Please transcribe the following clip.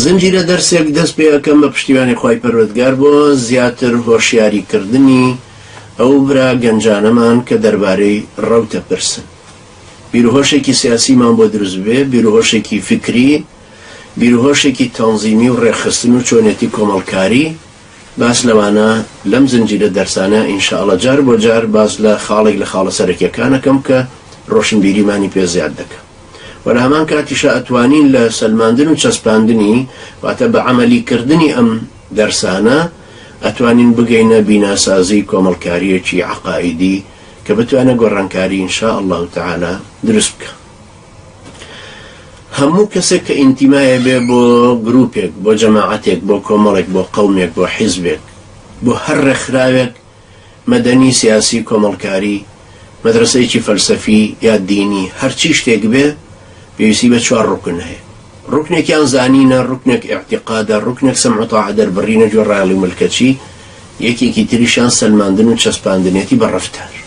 زنجیرە دەرسێک دەست پێ ئەکەم بە پشتیوانی خوای پەروەردگار بۆ زیاتر هۆشیاری کردنی ئەو برا گەنجانەمان کە دەربارەی ڕەوتە پرسن. بیروهۆشێکی سیاسیمان بۆ دروست ببێ، بیروهۆشێکی فیکری، بیروهۆشێکی تەنزیمی و ڕێکخستن و چۆنێتی کۆمەڵکاری، باس لەوانە لەم زنجیرە دەرسانە ان شاء اللە جار بۆ جار باس لە خاڵێک لە خاڵە سەرەکیەکان ئەکەم کە ڕۆشنبیریمانی پێ زیاد دەکا و لە هەمان کاتیشا ئەتوانین لە سەلماندن و چەسپاندنی واتە بە عەمەلی کردنی ئەم دەرسانە ئەتوانین بگەینە بیناسازی کۆمەڵکاریەکی عەقائیدی کە بتوانێت گۆڕانکاری ان شاء اللە تعالی دروست بکا. هەموو کەسێک کە ئینتیمایە بێ بۆ گروپێک، بۆ جەماعەتێک، بۆ کۆمەڵێک، بۆ قەومێک، بۆ حیزبێک، بۆ هەر ڕێکخراوێک، مەدەنی، سیاسی، کۆمەڵکاری، مەدرەسەیەکی فەلسەفی یا دینی، هەرچی شتێک بێ، پێویستی بە چوار ڕوکن هەیە. ڕوکنێکیان زانینە، ڕوکنێک ئیعتیقادە، ڕوکنێک سەمع و تاعە دەربڕینە، گوێڕایەڵی و ملکەچی، یەکێکی تریشیان سەلماندن و چەسپاندنێتی بە ڕەفتار.